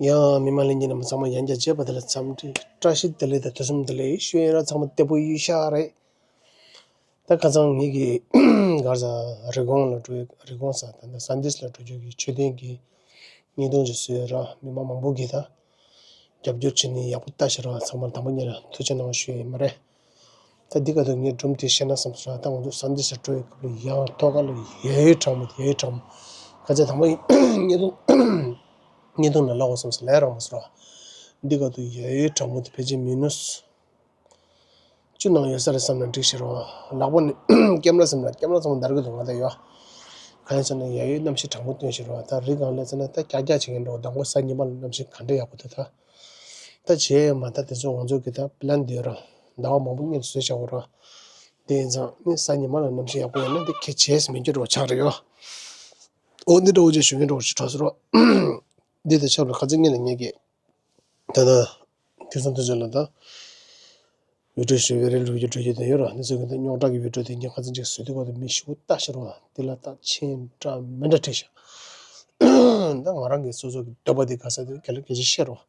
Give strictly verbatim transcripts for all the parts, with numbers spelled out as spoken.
ཡང་མི་མང་ལྷན་རྒྱས་རྣམས་ཚང་མ་ཡང་བསྐྱར་མཇལ་བ་དེ་ལ་འཚམས་འདྲི་བཀྲ་ཤིས་བདེ་ལེགས་དང་ཐུགས་བསམ་བདེ་ལེགས་ཞུ་ཡིན་ར། ཚང་མ་བདེ་པོ་ཡོད་ཤག་རེད། ད་ཁ་སང་ངེད་ཀྱི་གར་ས་རི་ཀོན་ལ་འགྲོ་རི་ཀོན་ས་ད་ལྟ་ས་འདིས་ལ་འགྲོ་རྒྱུ་གི་མཆོད་རྟེན་གྱི་བརྙན་ཐུང་ཅིག་བཟོས་ར། མི་མང་མང་པོ་གིས་ད་རྒྱབ་སྐྱོར་བྱས་ནས་ཡག་པོ་ལྟ་ཤེས་ར། ཚང་མར་དང་པོ་ཉིད་ལ་ཐུགས་རྗེ་གནང་ཞུ་ཡིན་མ་རེད། ད་འདི་ག་དུ་ངས་སྒྲུང་དེ་བཤད་ན་བསམ་སོང་། ད་ང་ཚོ་ས་འདིས་ལ་འགྲོ་བའི་སྐབས་ལ་ཡང་ཐོག་ཁ་ལ་ཡ་ཡོད་གྲང་མོ་ཡ་ཡོད་གྲང་མོ། ཁ་ཚ་དང་པོ་བརྙན་ཐུང་བརྙན་ཐུང་ནང་ལབ་པ་བསམ་སོང་། ལས་རང་མ་སོང་ར། འདི་ག་དུ་ཡ་ཡོད་གྲང་མོ་དེ་ཕལ་ཆེར་མི་ནུས། བཅུ་ནང་ཡོད་ས་རེད་བསམ་ན་འགྲིག་ཤེས་རོགས། ལག་པ་ནས་ཀེམ་ར་བསམ་ན་ཀེམ་ར་ཚང་མ་འདར་གི་འདུག་ང་ད་ཡོད། གང་ཡིན་ཟེར་ན་ཡ་ཡོད་གནམ་གཤིས་གྲང་མོ་སྟོན་ཤེས་རོགས། ད་རི་སྒང་སླེབས་ཚར་ན་ད་ཀྱག་ཀྱག་བྱེད་མཁན་འགྲོ། མདང་དགོང་གཟའ་ཉི་མ་ལ་གནམ་གཤིས་ག་འདྲ་ཡག་པོ་འདུག་ད་ད་བྱས་ཡོད་མ། ད་དེ་ཚོ་ང་ཚོ་གི་ད་པི་ལན་འདི་ཡོད་ར། ཟླ་བ་མང་པོ་སྔོན་དུ་བཟོས་བཞག་ཡོད་ར། དེ་ཡིན་ཙང་ནི་གཟའ་ཉི་མ་ལ་གནམ་གཤིས་ཡག་པོ་ཡོད་ན་འདི་གལ་ཆེས་མི་འགྱུར་རོགས་ཆགས་རེད་ཡོད། འོ་འདི་འདྲ་འོ་ཅེས་ཞུ་མཁན་འགྲོ་ཞིག་གྲོགས་སུ་རོགས། འདི་དང་ཆབས་ལ་ཁ་ཚིག་ངེད་ལ་ངེད་ཀྱིས། ད་ལྟ་དུས་སང་དུས་ཚོད་ལ་ད་བི་ཌིའོ་ཞུ་བའི་རེ་ལུགས་ཀྱི་འགྲོ་རྒྱུ་དེ་ཡོད་ར། འདི་ཚོ་གི་ད་རྙོག་དྲ་གི་བི་ཌིའོ་དེ་ཉིན་ཁ་ཚིག་ཅིག་བཟོས་དུས་སྐབས་དུ་མི་ཞུ་ལྟ་ཤར་བ་དེ་ལ་ད་མཆན་འདྲ་མི་འདྲ་བྲིས་ཤག་ད་ང་རང་གི་སོ་སོ་གི་འདོད་པ་དེ་ག་ས་དེ་ག་ལ་གལ་ཆེ་ཤེས་རོགས།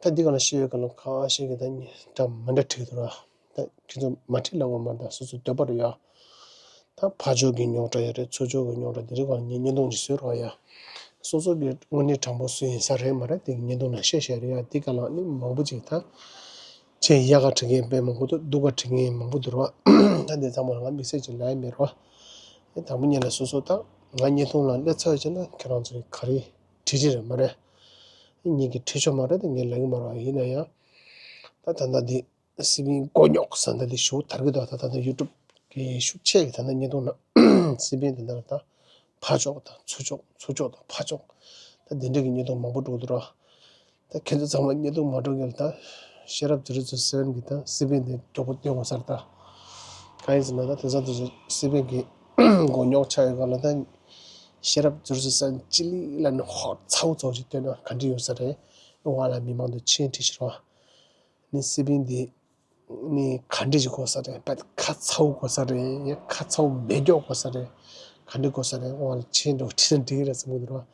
ད་འདི་ག་ལ་ཤེས་ཡོད་ག་ལ་ཁ་ཤས་ཀྱི་ད་ཉིན་འདྲ་མི་འདྲ་བྲིས་འདུག་ར། ད་ཁྱེད་ཚོ་མ་ཁྲིད་ལབ་དགོས་མ་རེད། ད་སོ་སོའི་འདོད་པ་རེད་ཡ། ད་ཕར་ཕྱོགས་ཀྱི་རྙོག་དྲ་ཡོད་རེད། ཚུར་ཕྱོགས་ཀྱི་རྙོག་དྲ་དེ་རིགས་བར་ངས་བརྙན་ཐུང་ཅིག་བཟོས་རོགས་ཡ། སོ་སོ་གི་དངོས་གནས་དྲང་པོ་སུ་ཡིན་ས་རེད་མ་རེད་དེ་བརྙན་ཐུང་ནང་བཤད་བཤད་རེད་ཡ། དེ་ག་ལ་ནི་མང་པོ་ཅིག་ད་ཆེས་ཡག་ག་བྲིས་མཁན་དཔེ་མང་པོ་འདུག་སྡུག་ག་བྲིས་མཁན་མང་པོ་འདུག་རོགས། ད་འདི་ཚང་མ་ལ་ང་དམིགས་བསལ་ཅིག་ལབ་ཡ་མེད་རོགས། དེ་དང་པོ་ཉིད་ལ་སོ་སོ་ད་ང་བརྙན་ཐུང་ལ་སླེབས་ཚར་བྱས་ན་ཁྱེད་རང་ཚོས་ག་རེ་བྲིས་བྲིས་རེད་མ་རེད། ངས་ཀྱི་བྲིས་ཆོག་མ་རེད་དེ་ངས་ལབ་གི་མ་རོགས། ཡིན་ན་ཡང་ད་ད་ལྟ་འདི། སི་པན་མགོ་རྙོག་ཟེར་འདི་ལས་ཞུ་དར་གི་འདུག་ད་ད་ད་ཡུ་ཊུབ་གི་ཤུགས་ཆེ་གི་ད་ད་བརྙན་ཐུང་ན་སི་པན་དེ་འདྲ་ད་ཕར་ཕྱོགས་དང་ཚུར་ཕྱོགས་ཚུར་ཕྱོགས་དང་ཕར་ཕྱོགས་ད་དེ་འདྲ་གི་བརྙན་ཐུང་མང་པོ་འགྲོ་འདུག་ར། ད་ཁྱེད་ཚོ་ཚང་མ་བརྙན་ཐུང་མ་འགྲོ་གི་ལ་ད་ཤེས་རབ་ཛི་རོ་ཛི་རོ་སེ་བན་གི་ད་སི་པན་དེ་མགྱོགས་པོ་སྟོན་དགོས་ས་རེད། ད་གང་ཡིན་ཟེར་ན་ད་དེང་སང་དུས་སི་པན་གི་མགོ་རྙོག་ཆགས་ཡོད་ག་ལ་ད་ཤེས་རབ་ཛི་རོ་ཛི་རོ་སེ་བན་ཅི་ལི་ལ་ནི་ཧོ་ཚ་བོ་ཚ་བོ་ཅིག་སྟོན་ན་ག་འདྲ་ཡོད་ས་རེད། ཨོ་ང་ལ་མི་མང་དུ་མཆན་བྲིས་ཤིག་རོགས། ནི་སི་པན་འདི་ནི་ག་འདྲ་ཞིག་དགོས་ས་རེད། བད་ཁ་ཚ་བོ་དགོས་ས་རེད། ཡ་ཁ་ཚ་བོ་མེ་སྒྱོགས་དགོས་ས་རེད། ག་འདྲ་དགོས་ས་རེད། འོ་ལ་ཆེན་འགྲོ་ཁྲི་འདྲི་རེད་བསམ་གི་འདུག་ར།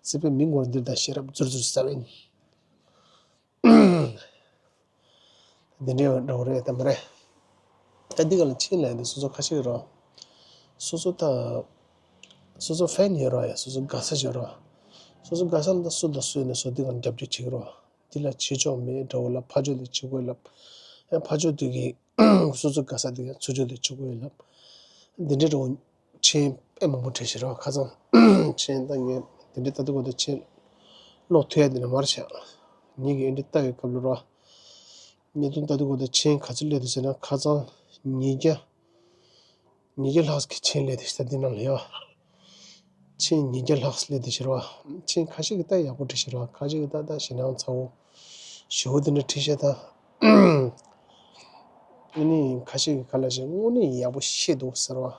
སི་པན་མི་མགོར་འདིར་དང་ཤེས་རབ་ཛུར་ཛུར་ཟ་བས་ནི། འདི་འདྲའི་འགྲོ་རེད་དམ་རེད། ད་འདི་ག་ལ་ཆེན་ལས་འདི་སོ་སོ་ཁ་ཤས་རོ། སོ་སོ་ད། སོ་སོ་ཧྥན་ཡོད་ར་ཡ་སོ་སོ་དགའ་ས་ཡོད་ར། སོ་སོ་དགའ་ས་ལ་ད་སུ་དང་སུ་ཡིན་ན་སོ་འདི་ག་ལ་རྒྱབ་སྐྱོར་བྱེད་ཀྱི་རོ། འདི་ལ་བྱེད་ཆོག་མེད་འདྲ་བོ་ལ་ཕ་ཕྱོགས་དེ་བྱེད་དགོས་ལབ། ཡང་ཕ་ཕྱོགས་དེ་གིས་སོ་སོ་དགའ་ས་དེ་ག་ཚུར་ཕྱོགས་དེ་བྱེད་དགོས་ལབ། འདི་འདྲའི་འདྲ་བོ་མཆན་དཔེ་མང་པོ་བྲིས་ཤག་ར། ཁ་སང་མཆན་ད་ངས་དེ་འདྲའི་ལྟ་དུས་གོ་ད་མཆན་ཀློག་ཐུབ་ཡ་དེ་ན་མར་བྱ། ངེད་ཀྱིས་ཨེ་འདྲ་ལྟ་བའི་སྐབས་ལ་ར། བརྙན་ཐུང་ལྟ་དུས་གོ་ད་མཆན་ག་ཚོད་སླེབས་འདུག་ཟེར་ན་ཁ་སང་ཉིས་བརྒྱ། ཉིས་བརྒྱ་ལྷག་གི་མཆན་སླེབས་འདུག་ཟེར་འདི་ནང་ལ་ཡ། མཆན་ཉིས་བརྒྱ་ལྷག་སླེབས་འདུག་ཟེར་བ། མཆན་ཁ་ཤས་ཀྱིས་ད་ཡག་པོ་བྲིས་ཤག་ར། ཁ་ཤས་ཀྱིས་ད་ད་ཞེད་སྣང་ཚ་བོ་ཞེ་པོ་དེ་འདྲ་བྲིས་ཤག་ད། ཨ་ནི་ཁ་ཤས་ཀྱིས་ག་ལ་ཞིག་དངོས་གནས་ཡག་པོ་བཤད་འདུག་ཟེར་བ།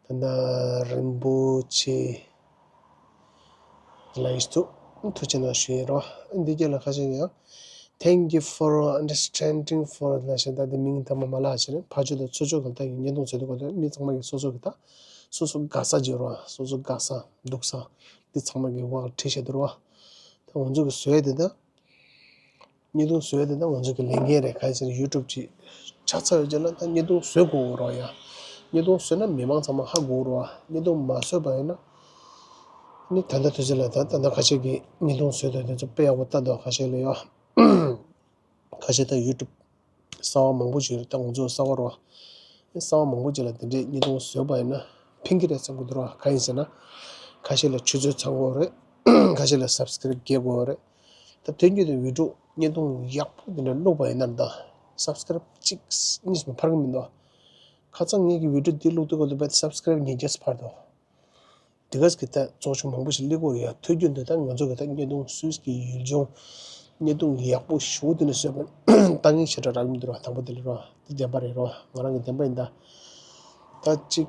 ད་ལྟ་རིན་པོ་ཆེ་ལ་ཡིན་ཐུགས་ཐུགས་ཆེ་གནང་ཞུ་ཡིན་རོ། འདི་རྒྱ་ལ་ཁ་ཤས་ཀྱང་Thank you for understanding for ལ་ཞེས་ད་འདི་མིང་ཐ་མ་མ་ལགས་ཞེས་ནས་ཕ་ཆོས་དང་ཚུར་ཕྱོགས་གང་ལྟར་གྱི་བརྙན་ཐུང་བཟོས་འདུག་ག་མི་ཚང་མ་གི་སོ་སོ་གི་ད་སོ་སོ་དགའ་ས་བརྗོད་རོ། སོ་སོ་དགའ་ས་སྡུག་ས་འདི་ཚང་མ་གི་བག་བྲིས་བྱས་འདུག་རོ། ད་ང་ཚོ་གི་བཟོས་དེ་ད། བརྙན་ཐུང་བཟོས་དེ་ད་ང་ཚོ་གི་ལས་འགན་རེད། ག་ཚོད་ཡུ་ཊུབ་ཅིག་ཆགས་ཚར་ཡོད་ཅེ་ན་ད་བརྙན་ཐུང་བཟོ་དགོས་རོགས་ཡ། བརྙན་ཐུང་བཟོས་ན་མི་མང་ཚང་མ་ཧ་གོ་རོགས། བརྙན་ཐུང་མ་བཟོས་པ་ཡིན་ན་ནི་ད་ལྟ་དུས་ཚོད་ལ་ད་ད་ལྟ་ཁ་ཤས་ཀྱིས་བརྙན་ཐུང་བཟོས་དེ་དེ་ཚོ་དཔེ་ཡག་པོ་ལྟ་འདུག་ཁ་ཤས་ལ་ཡ། ཁ་ཤས་ད་ཡུ་ཊུབ་གསར་པ་མང་པོ་ཞིག་རེད། ད་ང་ཚོ་གསར་པ་རོགས། གསར་པ་མང་པོ་ཅིག་ལ་དེ་འདྲའི་བརྙན་ཐུང་བཟོས་པ་ཡིན་ན་ཕན་གྱི་རེད་བསམ་གྱི་འདུག་ར། གང་ཡིན་ཟེར་ན། ཁ་ཤས་ལ་ཆུ་ཚོད་ཚང་དགོས་རེད། ཁ་ཤས་ལ་སབ་སི་ཀེ་རབ་རྒྱག་དགོས་རེད། ད་དོན་གྱི་དེ་བི་ཌིའོ་བརྙན་ཐུང་ཡག་པོ་དེ་འདྲ་བླུགས་པ་ཡིན་ན་ད་སབ་སི་ཀེ་རབ་གཅིག་གཉིས་མ་འཕར་གི་མི་འདུག་ཁ་སང་ངེད་ཀྱི་བི་ཌིའོ་འདི་བླུགས་དུས་ག་དུས་བས་སབ་སི་ཀེ་རབ་ཉིས་བརྒྱ་འཕར་འདུག་དེ་ག་ཟིག་གི་ཐད་ཚོགས་ཆུང་མང་པོ་ཞིག་སླེབས་ཀྱི་ཡོད་རེད་ཡ། ཐུགས་རྒྱུན་དུ་ད་ང་ཚོ་གི་ད་བརྙན་ཐུང་སུས་ཀྱི་ཡུལ་ལྗོངས་བརྙན་ཐུང་ཡག་པོ་ཞེ་པོ་དེ་འདྲ་བཟོས་པ་ལྟ་མཁན་ཞེ་དྲག་རག་གི་མི་འདུག་ར། དང་པོ་དེ་ལ་ར་དེ་བདེན་པ་རེད་ར། ང་རང་གི་བདེན་པ་ཡིན་ད། ད་གཅིག་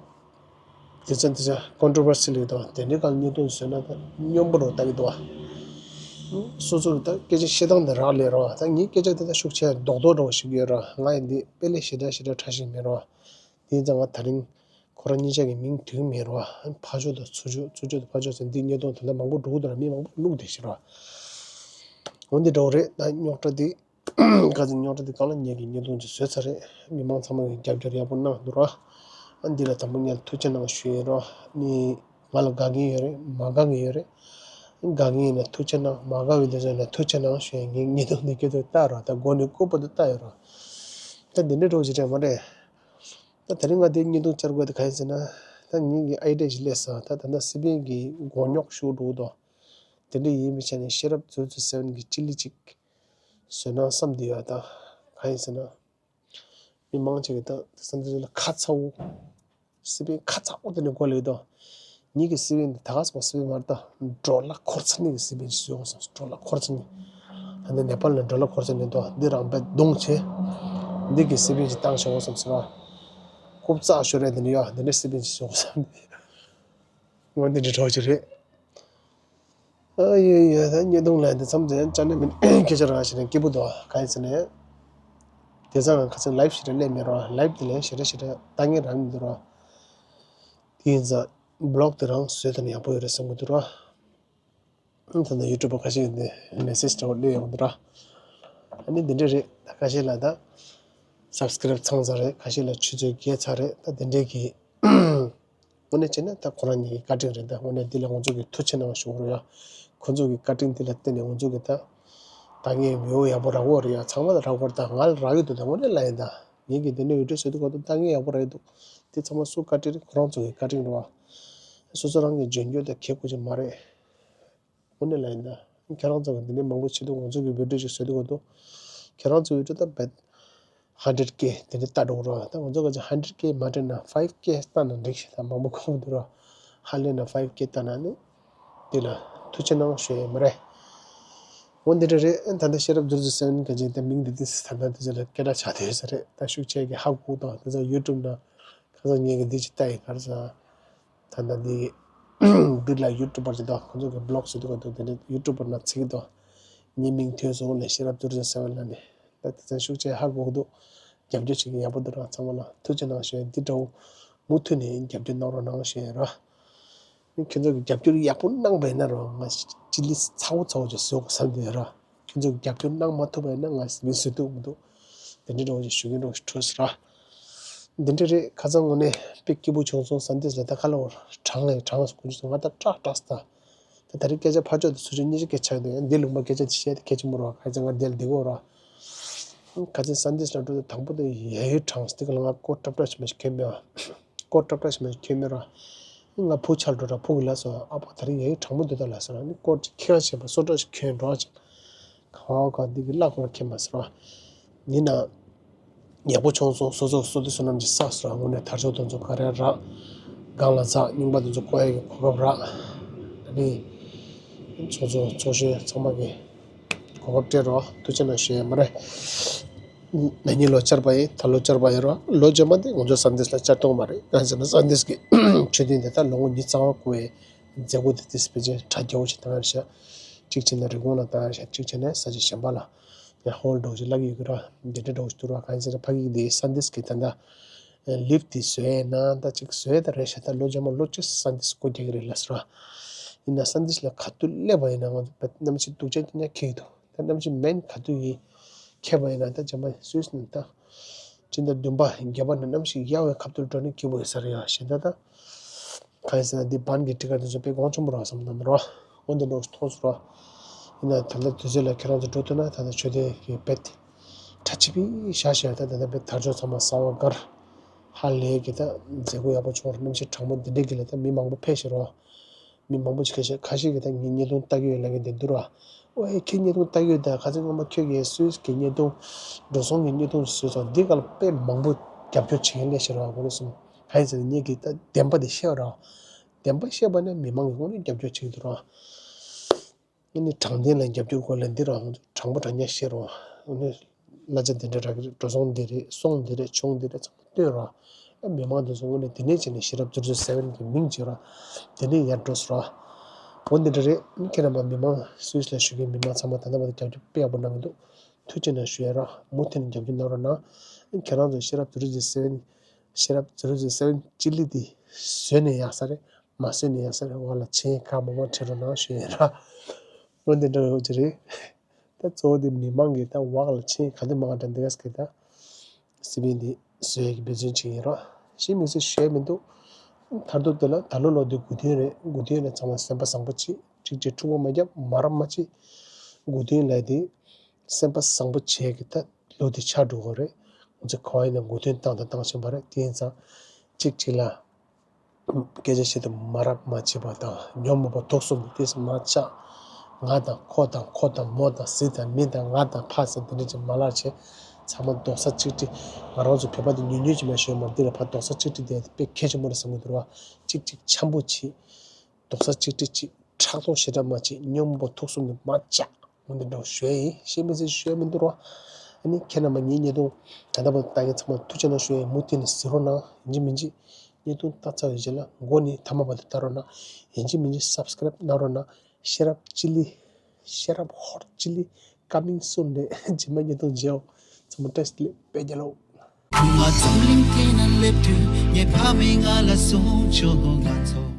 དེ་ཚན་དེ་ཚན་ཀོན་ཊོ་བར་སི་ལ་ཡོད་དོ། དེ་འདྲའི་སྒང་བརྙན་ཐུང་བཟོས་ན་ད་སྙོམས་པོ་རུ་ལྟ་གི་འདུག་བ། སོ་སོ་གི་ད་སྐད་ཆ་བཤད་སྟངས་དེ་རག་ལས་ར། ད་ངའི་སྐད་ཆ་དེ་ད་ཤུགས་ཆེ་རྡོག་རྡོག་འདྲ་བོ་ཞིག་ཡོད་ར། ང་ཡི་འདི་དཔེ་ལས་ཞེ་དྲག་ཞེ་དྲག་ཕྲ་ཞིག་མེད་ར། དེ་ཡིན་ཙང་ང་ད་རིང་ ཁོ་རང་གཉིས་ཆ་གི་མིང་དུས་མེད་རོ། ཕར་ཕྱོགས་དང་ཚུར་ཕྱོགས། ཚུར་ཕྱོགས་དང་ཕར་ཕྱོགས་ཟེར་འདི་བརྙན་ཐུང་དེ་འདྲ་མང་པོ་འགྲོ་གི་འདུག་ར། མི་མང་པོ་བླུགས་བསྡད་ཤག་ར། འོ་འདི་འདྲ་བོ་རེད། ད་རྙོག་དྲ་འདི་ཁ་ཚ་རྙོག་དྲ་འདི་གང་ལ་ཉེ་གི་བརྙན་ཐུང་ཅིག་བཟོས་ཚར་རེད། མི་མང་ཚང་མ་གི་རྒྱབ་སྐྱོར་ཡག་པོ་གནང་འདུག་ར། ཨ་འདི་ལ་དང་པོ་ངས་ཐུགས་རྗེ་གནང་ཞུ་ཡིན་ར། ནི་ང་ལ་དགའ་གི་ཡོད་རེད། མ་དགའ་གི་ཡོད་རེད། དགའ་གི་ཡིན་ན་ཐུགས་རྗེ་གནང་། མ་དགའ་བའི་དེ་ཚོ་ཡིན་ན་ཐུགས་རྗེ་གནང་ཞུ་ཡིན། ངས་བརྙན་ཐུང་འདི་སྐྱོ་དུ་ལྟ་ར། ད་མགོ་ནས་སྐུད་པ་དུ་ལྟ་ཡོད་ར། ད་འདི་འདྲའི་འགྲོ་ཅི་རེད་མ་རེད། ད་དེ་རིང་ང་འདི་བརྙན་ཐུང་བཅར་དགོས་དེ་གང་ཡིན་ཟེར་ན། ད་ངེད་ཀྱི་ཨའི་ཌི་ཡ་ཞིག་སླེབས་སོང་། ད་ད་ལྟ་སི་པན་གྱི་མགོ་རྙོག་ཞུ་འགྲོ་འདུག་དེ་འདྲ་ཡིན་པའི་ཆ་ནས་ཤེས་རབ་ཛིརོ་ཛིརོ་སེ་བན་གྱི་སྤྱི་ལེ་གཅིག་བཟོས་ན་བསམ་བསྡད་ཡོད། ད་གང་ཡིན་ཟེར་ན། མི་མང་ཆེ་གི་ད་དེང་སང་འདི་ཚོ་ལ་ཁ་ཚ་བོ། སི་པན་ཁ་ཚ་བོ་དེ་ནས་གོ་ལེ་དོ། ཉིད་ཀྱི་སི་པན་འདི་ད་ག་སོང་སི་པན་མ་རེད་ད། ཌོ་ལར་འཁོར་ཚར་ནི་གི་སི་པན་ཞིག་བཟོས་འོང་སོང་། ཌོ་ལར་འཁོར་ཚར་ནི། ད་འདི་ནེ་པཱལ་ནས་ཌོ་ལར་འཁོར་ཚར་ནི་དོ། འདི་རང་པས་རྡུང་བྱས། འདི་གི་སི་པན་ཞིག་བཏང་བྱས་འོང་སོང་ཟེར་བ། རྐུབ་བཙག་ཤོར་རེད་འདི་ནི་ཡོ། འདི་འདྲའི་སི་པན་ཞིག་བཟོས་འོང་སོང་། འོ་འདི་འདྲའི་གྲོགས་ཅིག་རེད། ཨ་ཡོད་ཡོད། ད་བརྙན་ཐུང་ལ་འདི་མཚམས་འཛིན་ཅ་ནེ་མིན་སྐད་ཆ་རང་བཤད་ན་སྐྱིད་པོ་འདུག་གང་ཡིན་ཟེར་ན། དེང་སང་ང་ཁ་སང་ལའིབ་ཞེ་དྲག་སླེབས་མེད་རོ། ལའིབ་དེ་ལས་ཞེ་དྲག་ཞེ་དྲག་ལྟ་མཁན་རང་མི་འདུག་རོ། དེ་ཡིན་ཙང་བི་ལོག་དེ་རང་བཟོས་ཐུབ་ན་ཡག་པོ་ཡོད་རེད་བསམ་གྱི་འདུག་རོ། ད་ལྟ་ཡུ་ཊུབ་པ་ཁ་ཤས་ཀྱིས་འདི་མེ་སེ་ཇི་འདྲ་བོ་སླེབས་ཡོང་གི་འདུག་རོ། ཨ་ནི་འདི་འདྲ་རེད། ད་ཁ་ཤས་ལ་ད་སབ་སི་ཀ་རེབ་ཚང་ཚར་རེད། ཁ་ཤས་ལ་ཆུ་ཚོད་བརྒྱད་ཚར་རེད། ད་འདི་འདྲའི་གི་དངོས་གནས་བྱས་ན་ད་ཁོ་རང་ཉིད་ཀྱི་བཀའ་དྲིན་རེད། ད་དངོས་གནས་འདི་ལ་ང་ཚོ་གིས་ཐུགས་རྗེ་གནང་ཞུ་དགོས་རེད་ཡ། ཁོ་ཚོ་གི་བཀའ་དྲིན་འདི་ལ་བརྟེན་ནས་ང་ཚོ་གིས་ད་ད་ངས་བི་ཡོ་ཡག་པོ་རག་གི་རེད་ཡ། ཚང་མ་ལ་རག་གི་རེད། ད་ང་ལ་རག་གི་འདུག་ད་དངོས་གནས་ལབ་ཡིན། ད་ངེད་ཀྱིས་འདི་ནས་ཡུ་ཊུབ་བཟོས་དུས་སྐབས་དུ་ད་ངས་ཡག་པོ་རག་གི་འདུག་དེ་ཚང་མ་སུ་བཀའ་དྲིན་རེད། ཁོ་རང་ཚོ་གི་བཀའ་དྲིན་རེད་བ། སོ་སོ་རང་གིས་འཇོན་སྐྱོར་དང་གལ་དགོས་ཀྱི་མ་རེད། དངོས་གནས་ལབ་ཡིན། ད་ཁྱེད་རང་ཚོ་གི་འདི་ནས་མང་པོ་བྱེད་དུས་ང་ཚོ་གི་བི་ཌིའོ་ཅིག་བཟོས་དུས་སྐབས་དུ་ཁྱེད་རང་ཚོ་ཡུ་ཊུབ་ད་བེད་ཧན་ཌེཌ་ཀེ་དེ་འདྲ་ལྟ་འགྲོ་གི་རེད་བ། ད་ང་ཚོ་ག་ཚོད་ཧན་ཌེཌ་ཀེ་མ་སྤྲད་ན་ཕའིབ་ཀེ་ལྟ་ན་འགྲིག་ཤག་ད་མང་པོ་གོ་གི་འདུག་ར། ཧ་ལས་ན་ཕའིབ་ཀེ་ལྟ་ན་ནི་འདི་ལ་ཐུགས་རྗེ་གནང་ཞུ་ཡས་མ་རེད། འོ་འདི་འདྲ་རེད། ད་ལྟ་ཤེས་རབ་ཛིརོ་ཛིརོ་སེ་བན་ག་ཅིག་ད་མིང་འདི་འདི་ད་ལྟ་འདི་ཚོ་ལ་སྐད་གྲགས་ཆགས་བསྡད་ཡོད་ས་རེད། ད་ཤུགས་ཆེ་གི་ཧ་གོ་དང་དེ་ཚོ་ཡུ་ཊུབ་ན་ཁ་སང་ངས་གི་འདི་ཅིག་ལྟ་ཡི་ག་རེ་ཟ། ད་ལྟ་འདི་འདི་ལ་ཡུ་ཊུབ་པར་ཅིག་དང་ཁོ་ཚོ་གི་བི་ལོག་བཟོ་དུས་སྐབས་དུ་དེ་འདྲ་ཡུ་ཊུབ་པར་ན་ཚིག་དང་ངའི་མིང་ཐོན་སོང་ལས་ཤེས་རབ་ཛིརོ་ཛིརོ་སེ་བན་ལ་ནི། ད་དེ་ཚོ་ཤུགས་ཆེ་ཧ་གོ་གི་འདུག་རྒྱབ་སྐྱོར་བྱེད་མཁན་ཡག་པོ་འདུག་ར། ཚང་མ་ལ་ཐུགས་རྗེ་གནང་ཞུ་ཡ། འདི་འདྲ་བོ་མུ་མཐུད་ནས་རྒྱབ་སྐྱོར་གནང་རོགས་གནང་ཞུ་ཡ་ར། ཁྱེད་ཚོ་གི་རྒྱབ་སྐྱོར་ཡག་པོ་གནང་པ་ཡིན་ན་ར་ང་སྤྱི་ལེ་ཚ་བོ་ཚ་བོ་ཅིག་བཟོ་དགོས་བསམ་གྱི་ཡོད་ར། ཁྱེད་ཚོ་གི་རྒྱབ་སྐྱོར་གནང་མ་ཐུབ་པ་ཡིན་ན་ང་མི་བཟོ་ཐུབ་མི་འདུག་དེ་འདྲ་འདྲ་བོ་ཅིག་ཞུ་གི་འགྲོ་ཞིག་འཕྲོས་ཟེར་ར། འདི་འདྲ་རེད། ཁ་སང་དངོས་གནས་དཔེ་སྐྱིད་པོ་བྱུང་སོང་། སན་ཏིས་ལ་ད་ཁ་ལོ་གྲང་ངས་གྲང་སྐུ་མཁྱེན་སོང་། ང་ད་སྐྲག་སྐྲག་སོང་ད། ད་ད་རེས་སྐད་ཆ་ཕར་ཕྱོགས་དེ་ཚུར་ཕྱོགས་གཉིས་ཀྱི་སྐད་ཆ་ཡོད་དེ་ཡང་འདི་ལུང་པ་སྐད་ཆ་དེ་བཤད་དེ་སྐད་ཆ་མོ་རོ། ཁ་ཚ་ང་འདི་ལ་འདི་གོ་རོ། ཁ་ཚ་སན་ཏིས་ལ་འགྲོ་དུས་དང་པོ་དེ་ཡ་ཡོད་གྲང་སྟེ་ལ་ང་སྐོར་ཊབ་ཊབ་ཞིག་མ་ཞིག་ཁྱོད་མེད་བ། སྐོར་ཊབ་ཊབ་ཞིག་མ་ཞིག་ཁྱོད་མེད་རོ། ང་ཕུ་ཆར་འགྲོ་ར། ཕུ་གི་ལ་སོ་ཨ་ཕ་ད་རེས་ཡ་ཡོད་གྲང་མོ་འདུག་ད་ལ་སོ་ར། ནི་སྐོར་ཅིག་ཁྱེད་རང་བྱེད་པ་སོ་ཊབ་ཞིག་ཁྱོད་འགྲོ་ཅིག་ཁ་བ་ཁ་འདི་གི་བརླག་གོ་ར་ཁྱེད་མ་སོ་ར། ཡིན་ན། ཡག་པོ་བྱུང་སོང་། སོ་སོ་བསོད་བདེ་བསོད་ནམས་ཀྱི་བསགས་སོ་ར། དངོས་གནས་དར་ལྕོག་དེ་ཚོ་ག་རེ་རག་སྒང་ལ་འཛེགས། རྙིང་པ་དེ་ཚོ་བཀོག་ཡས་ཀྱི་གོ་སྐབས་རག་ཨ་ནི། ཚོགས་གཙོ་ཚོགས་གཞོན་ཚང་མ་གི་གོ་སྐབས་སྤྲད་རོགས། ཐུགས་རྗེ་གནང་ཞུ་ཡས་མ་རེད། ན་ནིང་ལོ་བཅར་བ་ཡིན། ད་ལོ་བཅར་བ་ཡིན་རོགས། ལོ་རྗེས་མ་དེ་ང་ཚོ་སན་ཏིས་ལ་བཅར་གཏོང་མ་རེད། གང་ཟེར་ན་སན་ཏིས་ཀྱི་མཆོད་རྟེན་དེ་ད་ལོ་ངོ་ཉི་ཤུ་རྩ་ལྔ་འཁོར་བའི་མཛད་སྒོ་དེ་ཏིས་ཕལ་ཆེར་གྲ་རྒྱས་པོ་ཞིག་བཏང་ཡ་རེད་ཤག་གཅིག་བྱས་ན་རི་ཀོན་ལ་བཏང་ཡ་རེད་ཤག་གཅིག་བྱས་ན་ས་ཆ་གཞན་པ་ལ་ཡང་ཧོལ་འདྲ་བོ་ཞིག་བརླག་གི་ཡོད་ཀྱི་ར། འདི་འདྲ་འདྲ་བོ་ཞིག་འདུག་ར། གང་ཡིན་ཟེར་ན་ཕ་གི་འདི་སན་ཏིས་ཀྱི་ད་ལྟ་ལིབ་དེ་བཟོས་ཡས་ན་ད་ཅིག་བཟོས་ད་རེད་ཤག་ད་ལོ་རྗེས་མ་ལོ་གཅིག་སན་ཏིས་སྒོ་རྒྱག་གི་རེད་ལབ་སོང་ར། ཡིན་ན་སན་ཏིས་ལ་ཁ་ཐུག་སླེབས་པ་ཡིན་ན་ང་ཚོ་གནམ་གཤིས་སྡུག་ཅག་དེ་ནས་འཁེལ་གྱི་འདུག་ད་གནམ་གཤིས་མེད་ཁ་ཐུག་ཡིན་འཁེལ་བ་ཡིན་ན་ད་རྗེས་མ་སུད་སི་ནས་ད། སྤྱི་ཟླ་བདུན་པ་བརྒྱད་པ་ནས་གནམ་གཤིས་ཡག་པའི་ཁ་ཐུག་འགྲོ་ནས་སྐྱིད་པོ་ཡོད་ས་རེད་ཡ། གཞན་ད་ད། གང་ཡིན་ཟེར་ན་འདི་བན་གྱི་སྤྲི་དཀར་དེ་ཚོ་དཔེ་གོང་ཆེན་པོ་རག་བསམ་གཏོང་རོགས། འོ་འདི་འདྲ་མཐོང་སོང་རོགས། ཡིན་ན་ད་ལྟ་དུས་ཚོད་ལ་ཁྱེད་རང་ཚོ་འགྲོ་ཐུབ་ན་ད་ལྟ་ཆོས་སྡེ་གི་བེད་གྲ་ཆི་པི་བཞག་བཞག་ད་ད་ལྟ་བེད་དར་ལྕོག་ཚང་མ་གསར་པ་དཀར་ཧ་ལས་གི་ད་མཛད་སྒོ་ཡག་པོ་བྱུང་རོགས། གནམ་གཤིས་གྲང་མོ་འདི་འདྲའི་གི་ལ་ད་མི་མང་པོ་ཕེབས་ཤིག་རོགས། མི་མང་པོ་ཅིག་ཁ་ཤས་ཁ་ཤས་ཀྱིས་ད་ངའི་བརྙན་ཐུང་ལྟ་གི་ཡོད་ལབ་མཁན་དེ་འདུག་ར། ཨོ་ཨེ་ཁྱེད་བརྙན་ཐུང་ལྟ་གི་ཡོད་ད། ཁ་སང་སྔོན་མ་ཁྱོད་ཀྱིས་སུད་སི་གི་བརྙན་ཐུང་འགྲོ་སོང་གི་བརྙན་ཐུང་བཟོས་སོང་། འདི་ག་ལ་དཔེ་མང་པོ་རྒྱབ་སྐྱོར་བྱེད་མཁན་སླེབས་ཤག་ར། གོ་རེ་སོང་། གང་ཡིན་ཟེར་ན་ངེད་ཀྱིས་ད་བདེན་པ་དེ་བཤད་ར། བདེན་པ་བཤད་པ་ནི་མི་མང་གིས་དངོས་གནས་རྒྱབ་སྐྱོར་བྱེད་ཀྱི་འདུག་ར། ཨ་ནི་དྲང་བདེན་ལ་རྒྱབ་སྐྱོར་དགོས་ལབ་འདི་རང་དྲང་པོ་དྲང་གནས་བཤད་རོགས། ཨ་ནི་གླ་ཆ་འདི་འདྲ་རག་གི་རེད། འགྲོ་སོང་འདི་རེད། སོང་འདི་རེད། གྱོང་འདི་རེད། ཚང་མ་སྟོན་རོགས། ཨ་མི་མང་འདི་ཚོ་དངོས་གནས་འདི་ནས་བྱས་ནས་ཤེས་རབ་ཛིརོ་ཛིརོ་སེ་བན་གི་མིང་བརྗེ་རོགས། འདི་ནས་ཡར་འགྲོ་ཟེར་རོགས། འོ་འདི་འདྲ་རེད། ཁྱེད་རྣམ་པ་མི་མང་སུད་སི་ལ་བཞུགས་མཁན་མི་མང་ཚང་མ་ད་ལྟ་བར་དུ་རྒྱབ་སྐྱོར་དཔེ་ཡག་པོ་གནང་གི་འདུག་ཐུགས་རྗེ་གནང་ཞུ་ཡ་རོགས། མུ་མཐུད་ནས་རྒྱབ་སྐྱོར་གནང་རོགས་གནང་། ཨ་ཁྱེད་རང་ཚོ་ཤེས་རབ་ཛིརོ་ཛིརོ་སེ་བན། ཤེས་རབ་zero zero seven ཅི་ལི་འདི་བཟོས་ནས་ཡག་ས་རེད། མ་བཟོས་ནས་ཡག་ས་རེད། འོག་ལ་མཆན་ཁག་མང་མང་བྲིས་རོགས་གནང་ཞུ་ཡིན་ར། འོ་འདི་འདྲ་ཡོད་ཀྱི་རེད། ད་གཙོ་བོ་འདི་མི་མང་གིས་ད་འོག་ལ་མཆན་ག་དུས་མང་དྲགས་འདི་ག་ཟེར་གི་ད། སི་པན་འདི་བཟོས་ཡག་གི་འབད་བརྩོན་བྱེད་ཀྱི་ཡིན་ར། གཞན་མི་ཚེ་ཞུ་ཡག་མི་འདུག་མཐར་ཐུག་འདི་ལ་ད་ལོ་ལོ་འདི་དགུ་སྟོན་རེད། དགུ་སྟོན་ལ་ཚང་མ་སེམས་པ་བཟང་པོ་བྱེད། གཅིག་གཅིག་འཁྲུག་པ་མ་རྒྱབ། མ་རབས་མ་བྱེད། དགུ་སྟོན་ལ་འདི་སེམས་པ་བཟང་པོ་བྱེད་ཀྱི་ད། ལོ་དེ་ཆགས་འགྲོ་གི་རེད། ང་ཚོ་ག་བ་ཡིན་ན་དགུ་སྟོན་བཏང་དང་བཏང་བཞིན་པ་རེད། དེ་ཡིན་ཙང་གཅིག་གཅིག་ལ་སྐད་ཆ་བཤད་དུས་མ་རབས་མ་བྱེད་པ་དང་ཉོན་མོངས་པ་དུག་གསུམ་དེ་ཚོ་མ་བཅག་ང་དང་ཁོ་དང་ཁོ་དང་མོ་དང་གཟིག་དང་མི་དང་ང་དང་ཕ་ཟེར་དེ་འདྲ་ཅིག་མ་ལབ་བྱས། ཚང་མ་རྡོག་རྩ་གཅིག་སྒྲིལ། ང་རང་ཚོ་བོད་པ་དེ་ཉུང་ཉུང་ཅིག་མ་ཞོན་མ་འདི་ལ་ཕར་རྡོག་རྩ་གཅིག་སྒྲིལ་དེ་དཔེ་གལ་ཆེན་པོ་རེད་བསམ་གྱི་འདུག་ར། གཅིག་གཅིག་འཆམ་པོ་བྱེད། རྡོག་རྩ་གཅིག་སྒྲིལ་གྱིས་ཕྲག་དོག་ཞེ་དྲག་མ་བྱེད། སྙོམས་པོ་ཐུགས་གསུམ་དུ་མ་བཅག་འོ་འདི་འདྲ་ཞུ་ཡ་ཡིན། གཞན་མི་ཚེ་ཞུ་ཡ་མི་འདུག་རོ། ཨ་ནི་ཁྱེད་རྣམ་པ་ངའི་བརྙན་ཐུང་ད་ལྟ་བར་ལྟ་མཁན་ཚང་མ་ཐུགས་རྗེ་གནང་ཞུ་ཡ་ཡིན། མུ་མཐུད་ནས་གཟིགས་རོགས་གནང་། ཡིན་གཅིག་མིན་གཅིག་བརྙན་ཐུང་ལྟ་ཚར་བའི་རྗེས་ལ་མགོ་ནས་མཐའ་མ་བར་དུ་ལྟ་རོགས་གནང་། ཡིན་གཅིག་མིན་གཅིག་སབ་སི་ཀ་རེབ་གནང་རོགས་གནང་། ཤེས་རབ་ཅི་ལི། ཤེས་རབ་ཧོར་ཅི་ལི། ཀ་མིང་སུན་རེད། རྗེས་མ་བརྙན་ཐུང་མཇལ་ཡོང་། ཚང་མ་བཀྲ་ཤིས་བདེ་ལེགས། དཔེ་རྒྱལ་ལོ། ང་འཛམ་གླིང་སྟེང་ན་སླེབས་དུས་ངའི་ཕ་མས་ང་ལ་གསུངས་བྱུང་། ང་ཚོ་